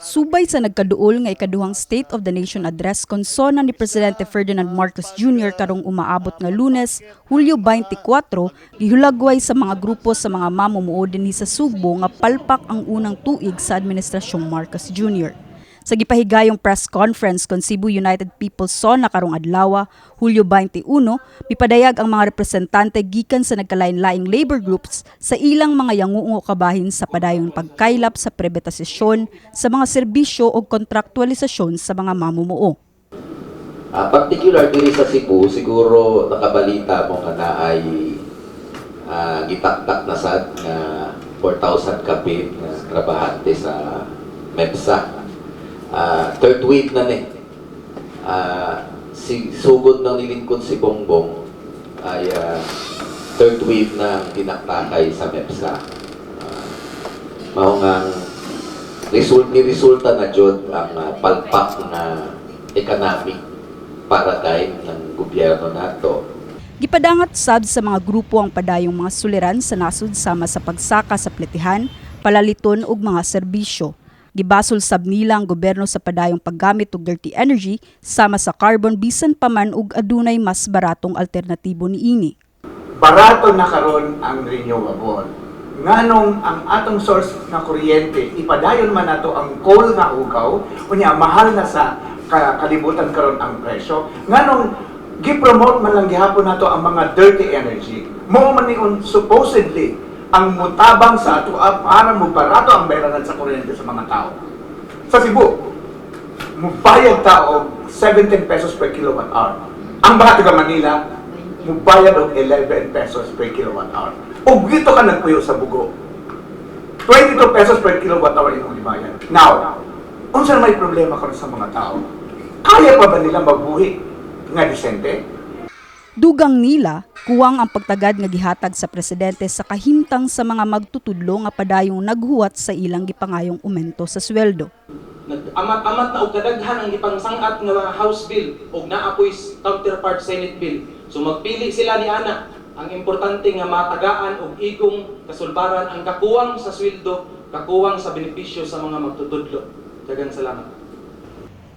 Subay sa nagkaduol nga ikaduhang State of the Nation Address kon SONA ni Presidente Ferdinand Marcos Jr. karong umaabot nga Lunes, Hulyo 24, gihulagway sa mga grupo sa mga mamumuo dinhi sa Sugbo nga palpak ang unang tuig sa Administrasyong Marcos Jr. Sa gipahigayong press conference kon Cebu United People's SONA karong adlaw, Hulyo 21, mipadayag ang mga representante gikan sa nagkalain-laing labor groups sa ilang mga yanguungo kabahin sa padayong pagkaylap sa pribatisasyon sa mga serbisyo o kontraktualisasyon sa mga mamumuo. Particular diri sa Cebu, siguro nakabalita mo nga naay gitaktak na sad nga 4,000 kapin nga trabahante sa MEPSA. Third wave na ni. Si sugod ng nilingkod si Bongbong ay third wave na ang tinaktakay sa MEPSA. Mao nga result ni resulta na jud ang palpak na economic paradigm ng gobyerno nato. Gipadangat sab sa mga grupo ang padayong mga suliran sa nasod sama sa pagsaka sa pletihan, palaliton ug mga serbisyo. Gibasol sab nila ang gobyerno sa padayong paggamit og dirty energy sama sa carbon bisan pa man og adunay mas baratong alternatibo niini. Barato na karon ang renewable. Nganong ang atong source nga kuryente ipadayon man nato ang coal nga ugaw, unya mahal na sa kalibutan karon ang presyo? Nganong gi-promote man lang gihapon nato ang mga dirty energy? Mao man ni supposedly ang mutabang sa atoa para mobarato ang bayranan sa kuryente sa mga tao. Sa Cebu, mubayad ta og 17 pesos per kilowatt hour. Ang mga taga Manila, mubayad og 11 pesos per kilowatt hour. Ug dito ka nagpuyo sa Bogo, 22 pesos per kilowatt hour imong ibayad. Now, unsa may problema karon sa mga tao? Kaya pa ba nila mabuhi nga disente? Dugang nila, kuwang ang pagtagad nga gihatag sa presidente sa kahimtang sa mga magtutudlo nga padayong naghuwat sa ilang gipangayong aumento sa sweldo. Nag-amat-amat na og kadaghan ang gipangsang-at nga mga House bill ug naa poy counterpart Senate bill. So magpili sila ni ana. Ang importante nga matagaan og igong kasulbaran ang kakuwang sa sweldo, kakuwang sa benepisyo sa mga magtutudlo. Daghang salamat.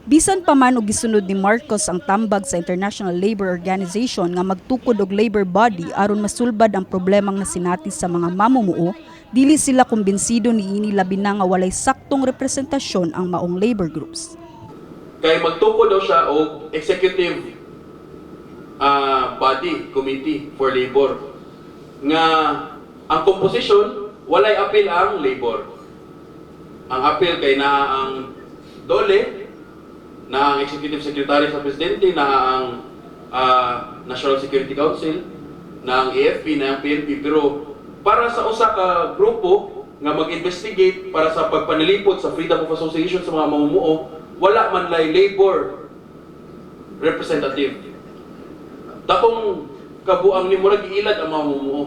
Bisan pa man og gisunod ni Marcos ang tambag sa International Labor Organization nga magtukod og labor body aron masulbad ang problemang nasinati sa mga mamumuo, dili sila kumbinsido niini, labi na nga walay saktong representasyon ang maong labor groups. Kay magtukod daw siya og executive body committee for labor nga ang composition walay apil ang labor. Ang apil kay naa ang DOLE, na ang executive secretary sa presidente, na ang National Security Council, na ang AFP, na ang PNP, pero para sa usa ka grupo nga mag-investigate para sa pagpanalipod sa freedom of association sa mga mamumuo, wala man lay labor representative. Dakong kabuang ni murag giilad ang mga mamumuo.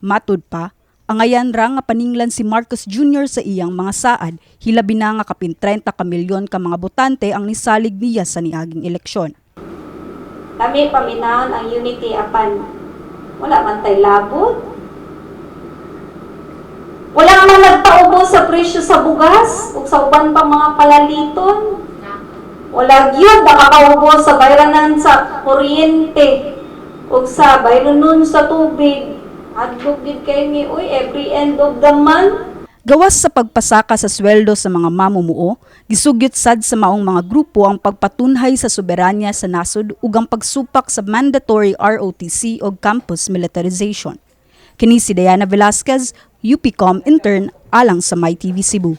Matud pa, angayan ra nga paninglan si Marcos Jr. sa iyang mga saad, hilabi na nga kapin 30 ka milyon ka mga botante ang nisalig niya sa niaging eleksyon. Kami paminawon ang unity apan wala man tay labot. Wala man nagpaubos sa presyo sa bugas ug sa uban pa mga palaliton. Wala gyud nakakaubos sa bayranan sa kuryente ug sa bayranon sa tubig. Hadlok gyud kay mi uy every end of the month. Gawas sa pagpasaka sa sweldo sa mga mamumuo, gisugyot sad sa maong mga grupo ang pagpatunhay sa soberanya sa nasod ug ang pagsupak sa mandatory ROTC o campus militarization. Kini si Diana Velasquez, UPCOM intern, alang sa MyTV Cebu.